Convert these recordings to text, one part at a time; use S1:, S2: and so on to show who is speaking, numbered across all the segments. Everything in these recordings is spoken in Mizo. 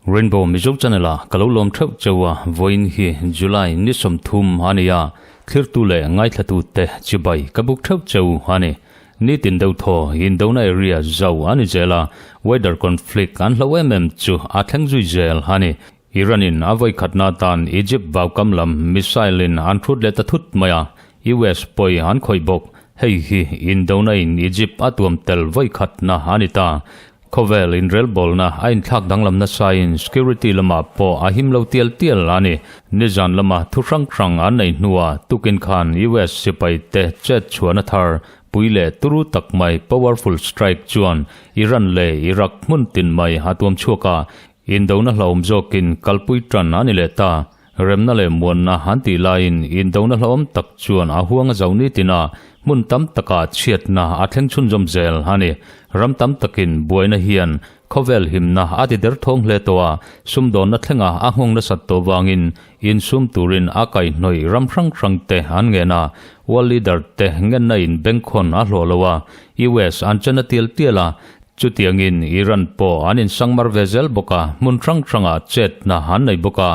S1: Rainbow Mizo Channel a ka lo lawm theuh cheu a, vawiin hi July ni 30 a ni a, thlirtu leh ngaithlatu te chibai ka buk theuh cheu a ni. Nitin deuh thaw indona area zau a ni zel a, weather conflict an hlo em em chu a thleng zui zel a ni. Iran in a vawi khatna atan Egypt vaukam lam missile in an hrut leh ta thut mai a, US pawi an khawih bawk. Hei hi indona in Egypt a tuam tel vawi khatna a ni ta. Khawvel inrelbawlna a inthlak danglam nasain security lamah pawh a him lo tial tial a ni. Nizan lama thu hrang hrang an nei hnuah tukin khan US sipai te chet chhuahna thar pui leh turu tak mai powerful strike chuan Iran leh Iraq hmun tin mai a tuam chhuak a, indona hlauhawm zawkin kalpui tan a ni leh ta. Remna leh muanna an tih laiin indona hlauhawm tak chuan a huang a zo nitin a, hmun tam takah chhiatna a thleng chhunzawm zel a ni. Ram tam takin buaina hian khawvel himna a ti derthawng hle tawh a, sumdawnna thlenga a nghawng nasat tawh vangin insum turin a kaihhnawih ram hrang hrang te an ngen a, world leader te ngenna in bengkhawn a hlawh lo a, US an chen a tial tial a, Chutiangin Iran pawh an insangmar ve zel bawk a, hmun hrang hrangah chetna an nei bawk a,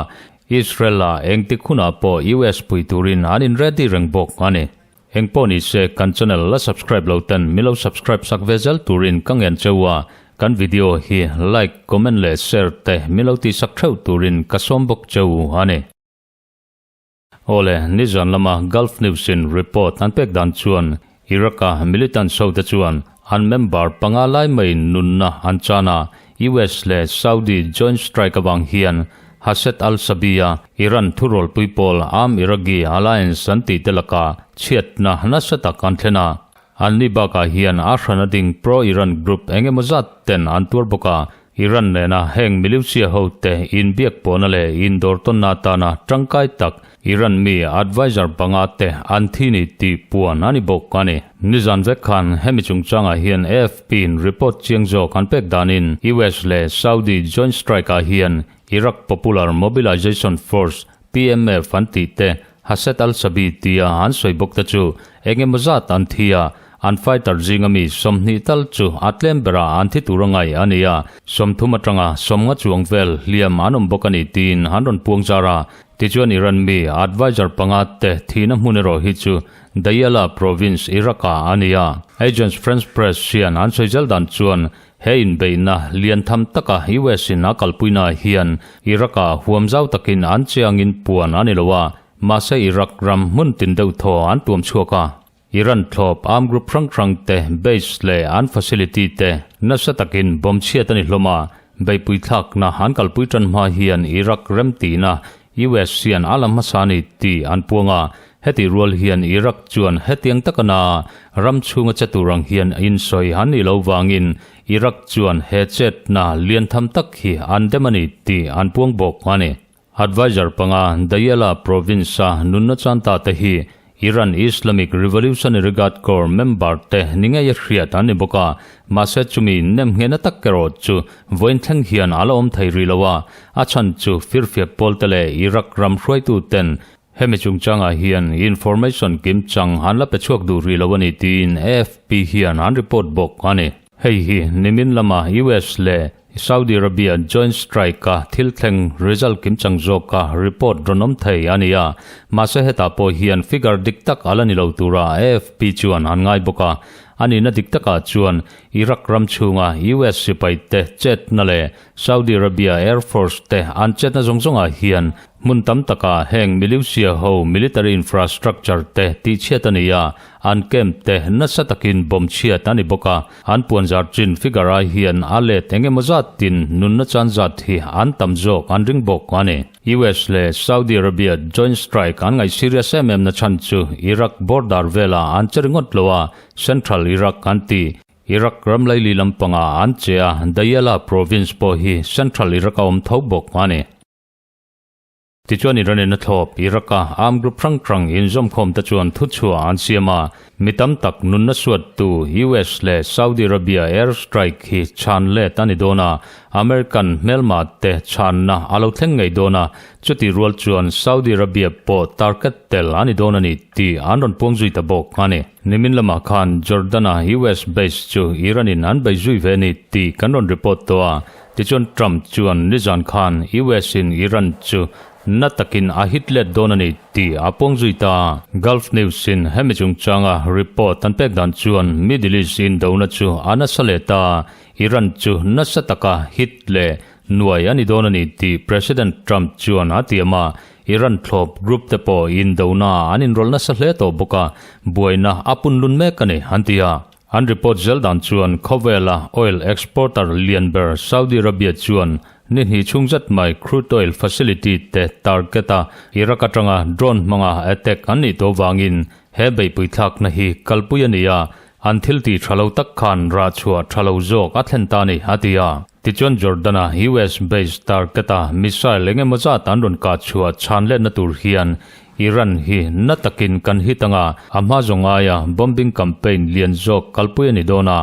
S1: Israel-a engtik hunah pawh US pui turin an in ready reng bawk a ni. Engpawh ni se kan channel la subscribe lo ten min lo subscribe sak ve zel turin ka ngen cheu a, kan video hi like, comment leh share te min lo tihsak theuh turin ka sawm bawk cheu a ni. Awle, nizan lama Gulf News in report an pek dan chuan Iraq-a militants ho te chuan an member panga lai maiin nunna an chan a, US leh Saudi joint strike avang hian Hashed al-Shaabi-a Iran thurawlpui pawl Arm Iraqi Alliance an tih te lakah chhiatna nasa tak an thlen a. Anni bakah hian a hran a ding pro-Iran group eng emaw zat ten an tuar bawk a, Iran nena heng militia hote inbiak pawhna leh indawr tawnna atana tangkai tak Iran mi adviser panga te an thi ni tih puan a ni bawk a ni. Nizan vek khan hemi chungchangah hian AFP in report chiang zawk an pek danin US leh Saudi joint strike ah hian Iraq Popular Mobilization Force, PMF, an tih te Hashed al-Shaabi tia an sawi bawk te chu eng emaw zat an thi a, an fighter zinga mi 20 tal chu a tlem berah an thi tur a ngaih a ni a, 30 atanga 50 chuang vel hliam an awm bawk a ni tiin an rawn puang zar a. Tichuan Iran mi adviser panga te thihna hmun erawh hi chu Diyala province Iraq-ah a ni a. Agence France Presse hian an sawi zel dan chuan he inbeihna lian tham taka US in a kalpuina hian Iraq-ah huam zau takin an chiangin puan a ni lo a, mahse Iraq ram hmun tin deuh thaw an tuam chhuak a. Iran thlawp arm group hrang hrang te base leh an facility te nasa takin bomb chhiat a ni hlawm a, beihpui thlakna an kalpui tan hma hian Iraq remtihna US hian a la hmasa a ni tih an puang a, heti rual hian Iraq chuan hetiang taka na ram chhunga che tur ang hian insawi an nih loh vangin Iraq chuan he chetna lian tham tak hi an dem a ni tih an puang bawk a ni. Adviser panga Diyala province-a nunna chanta te hi Iran Islamic Revolutionary Guard Corps member te ni ngei a hriat an ni bawk a, mahse chumi nem nghehna tak erawh chu vawiin thleng hian a la awm thei rih lo a, a chhan chu firfiak pawl te leh Iraq ram hruaitu ten hemi chungchangah hian information kimchang an la pe chhuak duh rih lo a ni tiin AFP hian an report bawk a ni. Hei hi nimin lama US leh Saudi Arabia joint strike-a thil thleng result kimchang zawka report rawn awm thei a ni a, mahse hetah pawh hian figure dik tak a la ni lo tura AFP chuan an ngai bawk a. A nihna dik takah chuan Iraq ram chhunga US sipai te chetna leh Saudi Arabia Air Force te an chetna zawng zawngah hian hmun tam takah heng militia ho military infrastructure te tihchhiat a ni a, an camp te nasa takin bomb chhiat a ni bawk a. An puanzar chin figure ai hian a let eng emaw zatin nunna chan zat hi an tam zawk an ring bawk a ni. US leh Saudi Arabia joint strike an ngaih serious em em na chhan chu Iraq border vela an che ringawt lo a, Central Iraq an ti. Iraq ram laili lampangah an che a, Diyala province pawh hi Central Iraq a awm tho bawk a ni. Tichuan Iran-in a thlawp, Iraq-a armed group hrang hrang inzawmkhawm te chuan thuchhuah an siam a. Mi tam tak nunna suattu US leh Saudi Arabia air strike hi chhan let a ni dawn a, American hmelma te chhanna a lo thleng ngei dawn a, chuti rual chuan Saudi Arabia pawh target tel a ni dawn a ni tih an rawn puang zui ta bawk a ni. Nimin lamah khan Jordan-a US base chu Iran-in an bei zui ve a ni tih kan rawn report tawh a, tichuan Trump chuan nizan khan US-in Iran chu Na takin a hit let dawn a ni tih a puang zui ta. Gulf News in hemi chungchanga report an pek dan chuan Middle East indona chu a nasa leh ta. Iran chu nasa taka hit leh nuai a ni dawn a ni tih President Trump chuan a tiam a. Iran thlawp group te pawh indona an inrawlh nasa hle tawh bawk a, buaina a punlun mek a ni an ti a. An report zel dan chuan khawvela oil exporter lian ber Saudi Arabia chuan ni hnih chhung zet mai crude oil facility te target a Iraq atanga drone hmanga attack an nih tawh vangin he beihpui thlakna hi kalpui a ni a, an thil tih tha lo tak khan rah chhuah tha lo zawk a thlen ta a ni, a ti a. Tichuan Jordan-a US base target a missile eng emaw zat an rawn kah chhuah chhan letna tur hian Iran hi na takin kan hit anga a hma zawng aia bombing campaign lian zawk kalpui a ni dawn a,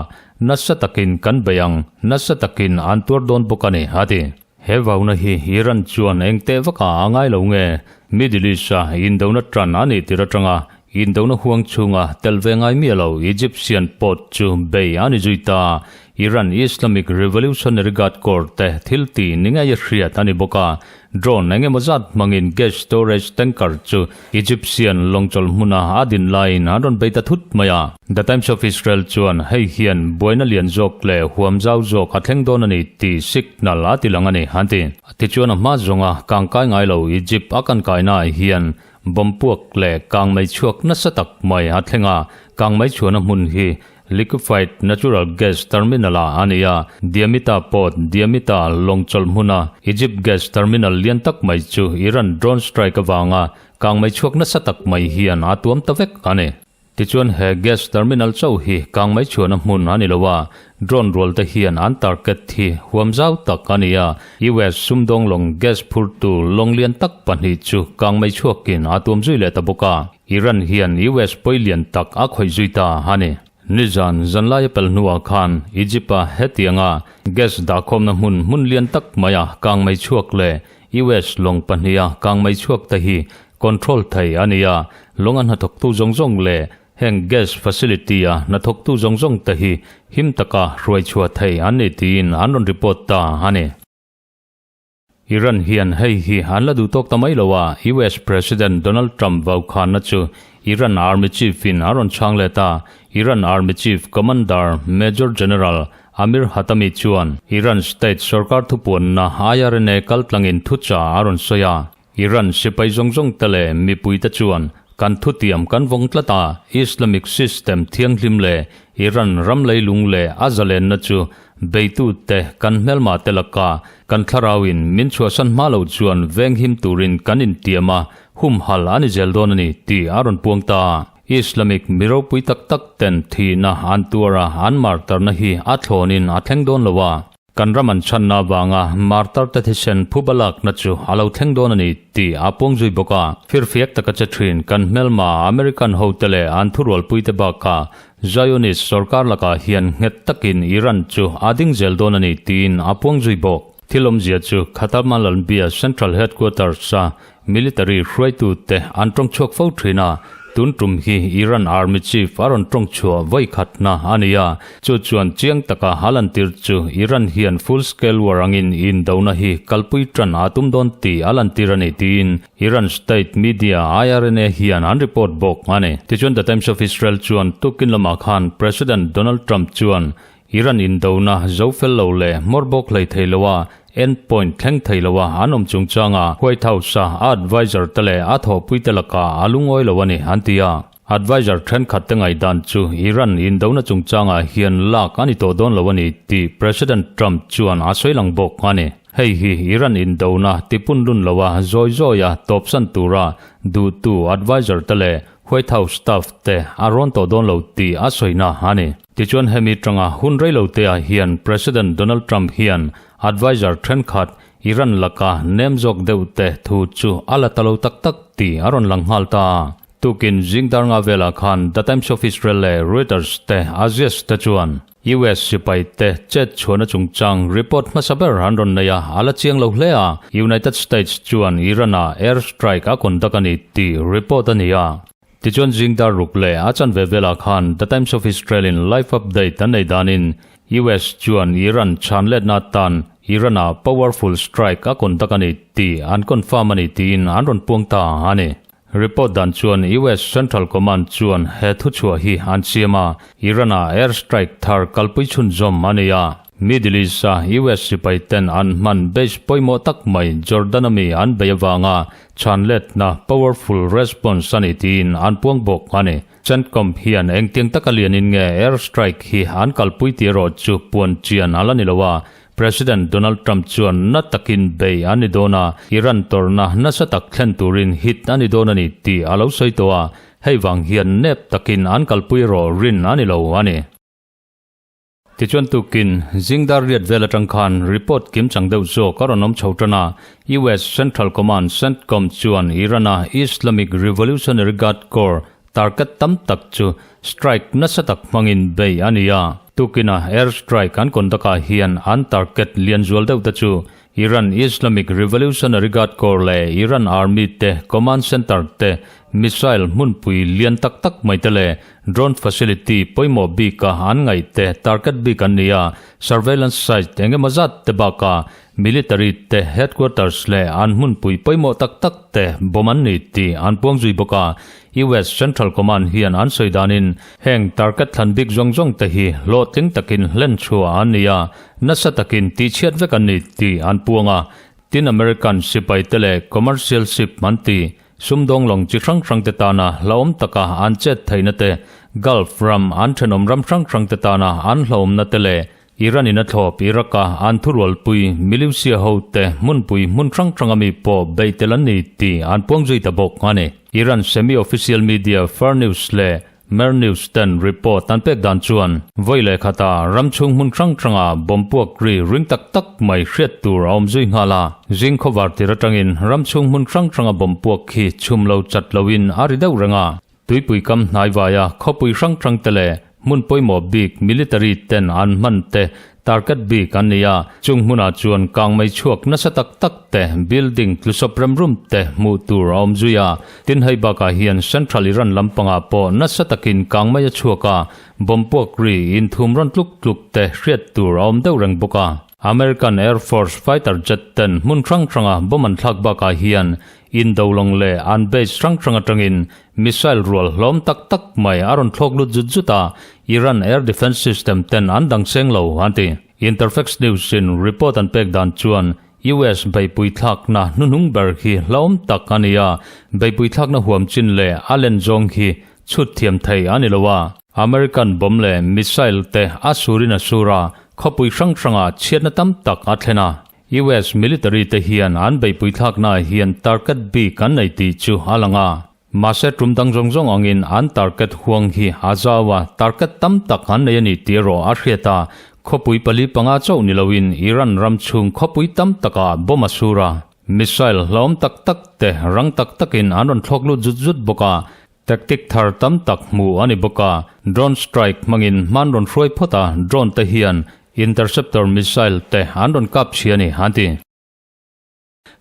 S1: nasa takin kan bei ang, nasa takin an tuar dawn bawk a ni, a ti. He vauna hi Iran chuan eng teh vakah a ngai lo nge? Middle East-a indona tan a nih tir atanga indona huang chhunga tel ve ngai miah lo Egyptian port chu bei a ni zui ta. Iran Islamic Revolutionary Guard Corps te thil tih ni ngei a hriat a ni bawk a, drone eng emaw zat hmangin gas storage tanker chu Egyptian lawngchawlh hmuna a din laiin an rawn bei ta thut mai a. The Times of Israel chuan hei hian buaina lian zawk leh huam zau zawk a thleng dawn a ni tih signal a ti lang a ni, an ti. Tichuan a hma zawnga kangkai ngai lo Egypt a kan kainaah hian bomb puak leh kangmei chhuak nasa tak mai a thleng a, kangmei chhuahna hmun hi Liquefied Natural Gas Terminal ah a ni a, Diamita Port, Diamita lawngchawlh hmuna Egypt Gas Terminal lian tak mai chu Iran drone strike avanga kangmei chhuak nasa tak mai hian a tuam ta vek a ni. Tichuan he gas terminal chauh hi kangmei chhuahna hmun a ni lo a, drone rual te hian an target hi huam zau tak a ni a, US sumdawng lawng gas phurtu lawng lian tak pahnih chu kangmei chhuakin a tuam zui leh ta bawk a. Iran hian US pawi lian tak a khawih zui ta a ni. Nizan zanlaia pel hnuah khan Egypt-a hetianga gas dahkhawmna hmun hmun lian tak maia kangmei chhuak leh US lawng pahniha kangmei chhuak te hi control thei a ni a, lawnga hnathawktu zawng zawng leh heng gas facility-a hnathawktu zawng zawng te hi him taka hruai chhuah thei an ni tiin an rawn report ta a ni. Iran hian hei hi an la duh tawk ta mai lo a, US President Donald Trump vaukhanna chu Iran Army Chief in a rawn chhang let a, Iran Army Chief Commander Major General Amir Hatami chuan Iran state sorkar thupuanna IRNA kaltlangin thucha a rawn sawi a, Iran sipai zawng zawng te leh mipuite chuan kan thutiam kan vawng tlat a, Islamic system thianghlim leh Iran ram leilung leh a zalenna chu beitute kan hmelma te laka kan thlarauin min chhuahsan hma lo chuan venghim turin kan intiam a, humhal a ni zel dawn a ni tih a rawn puang ta. Islamic mi ropui tak tak ten thihna an tuar a, an martarna hi a thlawnin a thleng dawn lo a. Kan ram an chhanna avanga martar te thisen phuba lakna chu a lo thleng dawn a ni tih a puang zui bawk a. Firfiak taka che thin kan hmelma American hote leh an thurualpuite bakah Zionist sorkar lakah hian nghet takin Iran chu a ding zel dawn a ni tiin a puang zui bawk. Thil awmzia chu Khatam al-Anbiya Central Headquarters-a Military hruaitute an tawng chhuak fo thin a, tun tum hi Iran Army Chief a rawn tawng chhuah vawi khatna a ni a, chu chuan chiang taka a lantir chu Iran hian full scale war angin indona hi kalpui tan a tum dawn tih a lantir a ni tiin Iran state media IRNA hian an report bawk a ni. Tichuan The Times of Israel chuan tukin lamah khan President Donald Trump chuan Iran indona zo fel lo leh hmawr bawk hlei thei lo a, end point thleng thei lo a an awm chungchanga White House-a a adviser te leh a thawhpuite lakah a lungawi lo a ni, an ti a. Adviser thenkhat te ngaihdan chu Iran indona chungchangah hian lak a ni tawh dawn lo a ni tih President Trump chuan a sawi lang bawk a ni. Hei hi Iran indona tipun lun lo a zawi zawia tawpsan tura duhtu adviser te leh White House staff te a rawn tawh dawn lo tih a sawina a ni. Tichuan hemi tanga hun reilo te ah hian President Donald Trump hian adviser thenkhat Iran laka nem zawk deuh te thu chu a la ta lo tak tak tih a rawn lang nghal ta. Tukin zing dar nga velah khan The Times of Israel leh Reuters te Aziz te chuan US sipai te chet chhuahna chungchang report hmasa ber an rawn nei a, a la chiang lo hle a, United States chuan Iran-ah air strike a conduct a ni tih report a ni a. Tichuan zing dar ruk leh a chanve velah khan The Times of Israel-in live update an nei danin US chuan Iran chhan letna atan Iran-ah powerful strike a conduct a ni tih an confirm a ni tiin an rawn puang ta a ni. Report dan chuan US Central Command chuan he thuchhuah hi an siam a, Iran-ah air strike thar kalpui chhunzawm a ni a. Middle East-a US sipai ten an hman base pawimawh tak mai Jordan-a mi an bei avanga chhan letna powerful response a ni tiin an puang bawk a ni. CENTCOM hian engtiang taka lianin nge air strike hi an kalpui tih erawh chu puan chian a la ni lo a, President Donald Trump chuan na takin bei a ni dawn a, Iran tawrhna nasa tak thlen turin hit a ni dawn a ni tih a lo sawi tawh a, hei vang hian nep takin an kalpui erawh rin a ni lo a ni. Tichuan tukin zingdar riat vel atang khan report kim chang deuh zawk a rawn awm chho tan a, US Central Command, CENTCOM, chuan Iran-a Islamic Revolutionary Guard Corps Target tam tak chu strike nasa tak hmangin bei a ni a. Tukin-a air strike an conduct ah hian an target lian zual deuh te chu Iran Islamic Revolutionary Guard Corps leh Iran Army te command center te missile hmunpui lian tak tak mai te leh drone facility pawimawh bika an ngaih te target bik an ni a. Surveillance site engemaw zat te bakah military te headquarters leh an hmunpui pawimawh tak tak te bomb an ni tih an puang zui bawk a. US Central Command hian an sawi danin heng target thlan bik zawng zawng te hi hlawhtling takin hlen chhuah an ni a, nasa takin tihchhiat vek an ni tih an puang a. Tin American sipai te leh commercial ship an ti sumdawng lawng chi hrang hrang te tana hlauhawm taka an chet theihna te, Gulf ram an thenawm ram hrang hrang te tana an hlauhawmna te leh Iran in a thlawp Iraq a an thurualpui Miliusia hote hmunpui hmun hrang hranga mi pawh beih tel an ni tih an puang zui ta bawk a ni. Iran semi-official media Far News leh Mehr News ten report an pek dan chuan vawi leh khata ram chhung hmun hrang hranga bomb puak ri ring tak tak mai hriat tur a awm zui nghal a. Zing khawvar tir atangin ram chhung hmun hrang hranga bomb puak khi chhum lo chat loin a ri deuh reng a. Tuipui kam hnaivaia khawpui hrang hrang te leh hmun pawimawh bik military ten an hman te target bik an ni a, chung hmunah chuan kangmei chhuak nasa tak tak te, building tlusawp rem rum te hmuh tur a awm zui a. Tin hei bakah hian Central Iran lampangah pawh nasa takin kangmei a chhuak a, bomb puak ri inthum rawn tluk tluk te hriat tur a awm deuh reng bawk a. American Air Force fighter jet ten hmun hrang hranga bomb an thlak bakah hian Indolawng leh an base hrang hrang atangin missile rual hlawm tak tak mai a rawn thlawk lut zut zut a, Iran air defence system ten an dang seng lo, an ti. Interfax News in report an pek dan chuan US beihpui thlakna hnuhnung ber hi hlawm tak a ni a, beihpui thlakna huam chin leh a len zawng hi chhut thiam thei a ni lo a. American bomb leh missile te a surin a sur a, khawpui hrang hrangah chhiatna tam tak a thlen a. US military te hian an beihpui thlaknaah hian target bik an nei tih chu a lang a. Mahse tum dang zawng zawng angin an target huang hi a zau a, target tam tak an nei a ni tih erawh a hriat a. Khawpui pali panga chauh ni loin Iran ram chhung khawpui tam takah bomb a sur a. Missile hlauhawm tak tak te rang tak takin an rawn thlawk lut zut zut bawk a. Tactic thar tam tak hmuh a ni bawk a, drone strike hmangin hman rawn hruai phawt a, drone te hian interceptor missile te an rawn kap chhi a ni, an ti.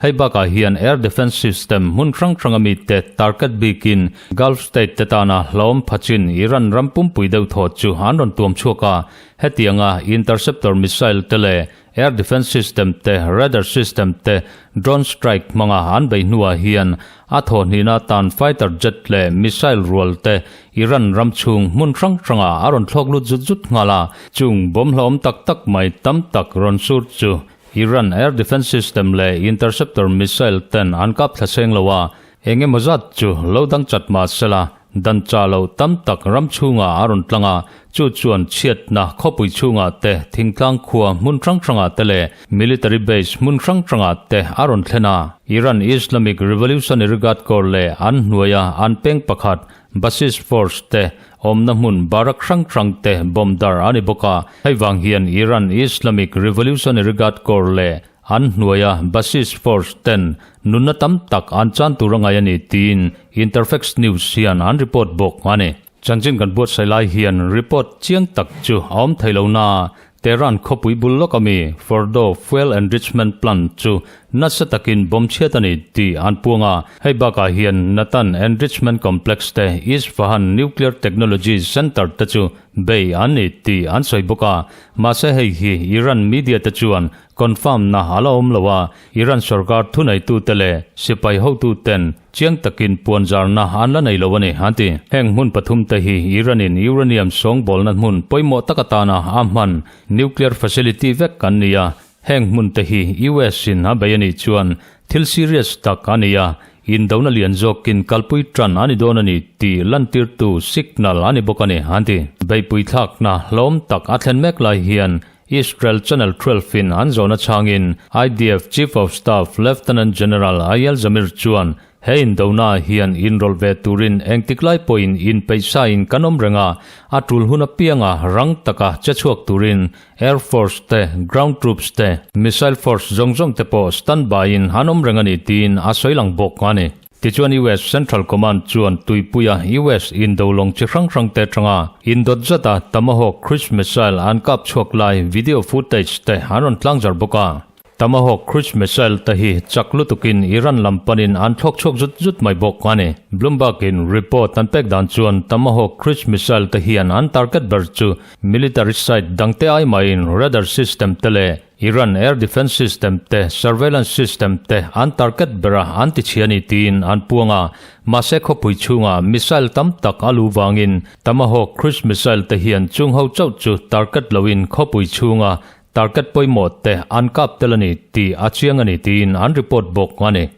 S1: Hei bakah hian air defence system hmun hrang hranga mite target bikin Gulf state te tana hlawm phachin Iran ram pumpui deuh thaw chu an rawn tuam chhuak a, hetianga interceptor missile te leh Air defence system te, radar system te, drone strike hmanga an bei hnuah hian a thawhnihna atan fighter jet leh missile rual te Iran ram chhung hmun hrang hrangah a rawn thlawk lut zut zut nghal a. Chung bomb hlauhawm tak tak mai tam tak rawn sur chu Iran air defence system leh interceptor missile ten an kap thla seng lo a, Eng emaw zat chu lo dang chat mah sela, dan cha lo tam tak ram chhungah a rawn tlang a, chu chuan chhiatna khawpui chhungah te, thingtlang khua hmun hrang hrangah te leh military base hmun hrang hrangah te a rawn thlen a. Iran Islamic Revolutionary Guard Corps leh an hnuaia an peng pakhat Basij Force te awmna hmun barak hrang hrang te bomb dar a ni bawk a, hei vang hian Iran Islamic Revolutionary Guard Corps leh. an hnuaia Basij force ten nunna tam tak an chan tur a ngai a ni tiin Interfax News hian an report bawk a ni. Chanchin kan buatsaih lai hian report chiang tak chu a awm thei lo naa Tehran khawpui bul lawk ami Fordow Fuel Enrichment Plant chu nasa takin bomb chhiat a ni tih an puang a. Hei bakah hian Natanz Enrichment Complex te Isfahan Nuclear Technology Center te chu bei an ni tih an sawi bawk a. Mahse hei hi Iran media te chuan confirm na a la awm lo a, Iran sorkar thuneitute leh sipai hotuten chiang takin puanzarna an la nei lo a ni, an ti. Heng hmun pathumte hi Iran-in uranium sawngbawlna hmun pawimawh tak atana a hman nuclear facility vek an ni a, heng hmunte hi US-in a bei a nih chuan thil serious tak a ni a, indona lian zawkin kalpui tan a ni dawn a ni tih lantirtu signal a ni bawk a ni, an ti. Beihpui thlakna hlawm tak a thlen mek lai hian Israel Channel 12 in an zawhna chhangin IDF Chief of Staff Lieutenant General Eyal Zamir chuan he indona hian inrawlh ve turin engtik lai pawhin inpeihsa in kan awm reng a, a tul hun apianga rang taka che chhuak turin Air Force te, Ground Troops te, Missile Force zawng zawng te pawh standby in an awm reng a ni tiin a sawi lang bawk a ni. Tichuan US Central Command chuan tuipuia US indo lawng chi hrang hrangte atanga indawt zata Tomahawk cruise missile an kap chhuak lai video footage te an rawn tlangzar bawk a. Tomahawk cruise missile te hi chak lutukin Iran lam panin an thlawk chhuak zut zut mai bawk a ni. Bloomberg in report an pek dan chuan Tomahawk cruise missile te hian an target ber chu military site dangte ai maiin radar system te leh Iran air defence system te, surveillance system te an target bera an ti chhia ni tiin an puang a, mahse khawpui chhunga missile tam tak a lu vangin Tomahawk cruise missile te hian chung ho chauh chu target loin khawpui chhunga target pawimawh te an kap tel a ni tih a chiang a ni tiin an report bawk a ni.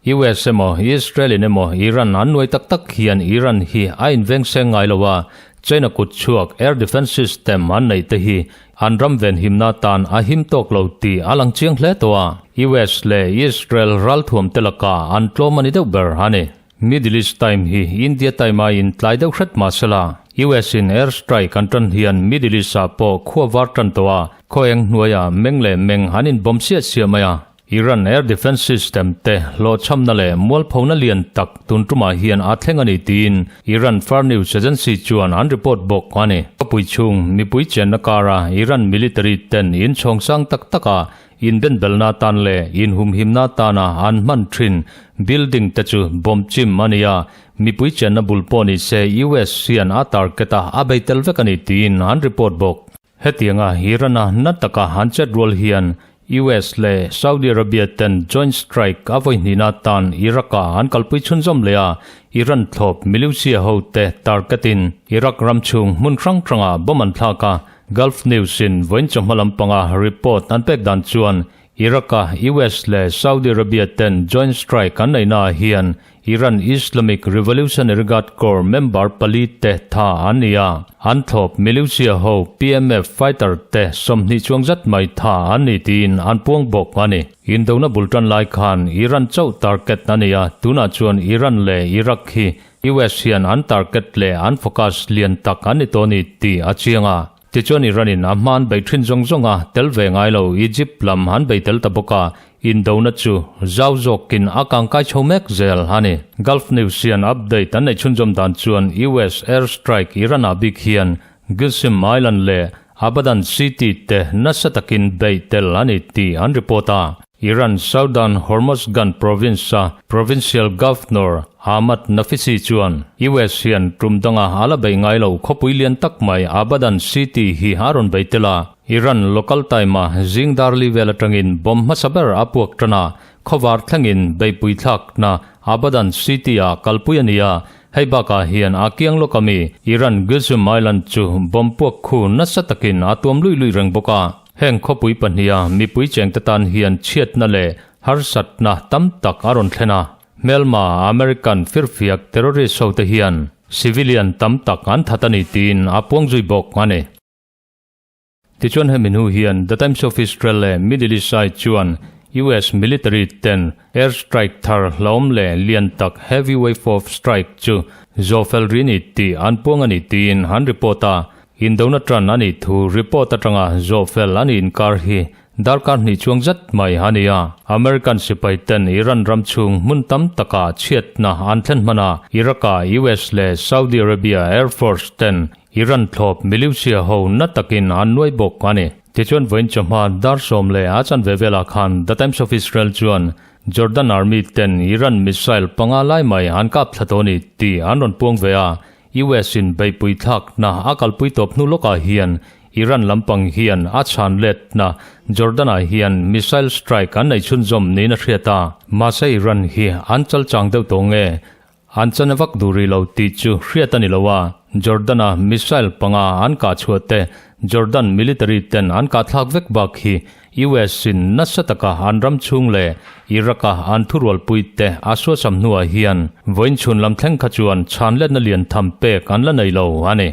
S1: US emaw Israel in emaw Iran an nuai tak tak hian Iran hi a inveng seng ngai lo a, China kut chhuak air defence system an neih te hi an ram venhimna tan a him tawk lo tih a lang chiang hle tawh a, US leh Israel ralthuam te lakah an tlawm a ni deuh ber a ni. Middle East time hi India time aiin tlai deuh hret mah sela, US in air strike an tan hian Middle East ah pawh khua var tan tawh a, khaw eng hnuaiah meng leh meng an inbawm siah siah mai a. Iran air defence system te hlawhchhamna leh mualphona lian tak tun tumah hian a thleng a ni tiin Iran Far News Agency chuan an report bawk a ni. Khawpui chhung mipui chenna kara Iran military ten inchhawng sang tak taka inbenbelna atan leh inhumhimna atana an hman thin building te chu bomb chim a ni a, mipui chenna bul pawh ni se US hian a target a a bei tel vek a ni tiin an report bawk. Hetianga Iran-a na taka han chet rual hian US leh Saudi Arabia ten joint strike a vawi hnihna atan Iraq-ah an kalpui chhunzawm leh a, Iran thlawp militia hote target-in Iraq ram chhung hmun hrang hrangah bomb an thlak a, Gulf News-in vawiin chawhma lampanga report an pek dan chuan Iraq-a US leh Saudi Arabia ten joint strike an neihnaah hian Iran Islamic Revolutionary Guard Corps member pali te tha an ni a, an thlawp militia ho PMF fighter te 20 chuang zat mai tha an ni tiin an puang bawk a ni. Indona bul tan lai khan Iran chauh target a ni a, tunah chuan Iran leh Iraq hi US hian an target leh an focus lian tak an ni tawh a ni tih a chiang a. Tichuan Iran-in a hma an bei thin zawng zawng a, tel ve ngai lo Egypt lam an bei tel ta bawk a, indona chu zau zawkin a kangkai chho mek zel a ni. Gulf News hian update an neih chhunzawm dan chuan US air strike Iran-ah bik hian Qeshm Island leh Abadan City te nasa takin beih tel a ni tih an report a. Iran Southern Hormozgan province-a provincial governor Ahmad Nafisi chuan US hian tum danga a la bei ngai lo khawpui lian tak mai Abadan City hi a rawn bei tel a. Iran local time-a zing darli vel atangin bomb hmasa ber a puak tan a, khawvar thlengin beipui thlakna Abadan City-ah kalpui a ni a, hei bakah hian a kiang lawk ami Iran Qeshm Island chu bomb puak khu nasa takin a tuam lui lui reng bawk a. Heng khawpui pahniha mipui chengte tan hian chhiatna leh harsatna tam tak a rawn thlen a. Hmelma American firfiak terrorist hote hian civilian tam tak an that a ni tiin a puang zui bawk a ni. Tichuan hemi hnu hian The Times of Israel leh Middle East Eye chuan US military ten air strike thar hlauhawm leh lian tak heavy wave of strike chu zawhfel ri ni tih an puang a ni tiin an report a. Indona tan a nih thu report atanga zawhfel a nih inkar hi Darkar hnih chuang zet mai a ni a, American sipai ten Iran ram chhung hmun tam takah chhiatna an thlen hman a, Iraq-a US leh Saudi Arabia Air Force ten Iran thlawp militia ho na takin an nuai bawk a ni. Tichuan vawiin chawhma dar sawm leh a chanve velah khan The Times of Israel chuan Jordan Army ten Iran missile panga lai mai an kap thla tawh a ni tih an rawn puang ve a, US in beihpui thlakna a kalpui tawp hnu lawkah hian Iran lampang hian a chhan letna Jordan ah hian missile strike an nei chhunzawm niin a hriat a. Mahse Iran hi an chal chang deuh tawh nge? An chan vak duh rih lo tih chu hriat a ni lo a, Jordan a missile panga an kah chhuah te Jordan military ten an kah thlak vek bak hi US in nasa taka an ram chhung leh Iraq a an thurualpui te a suasam hnuah hian vawiin chhun lam thleng kha chuan chhan letna lian tham pek an la nei lo a ni.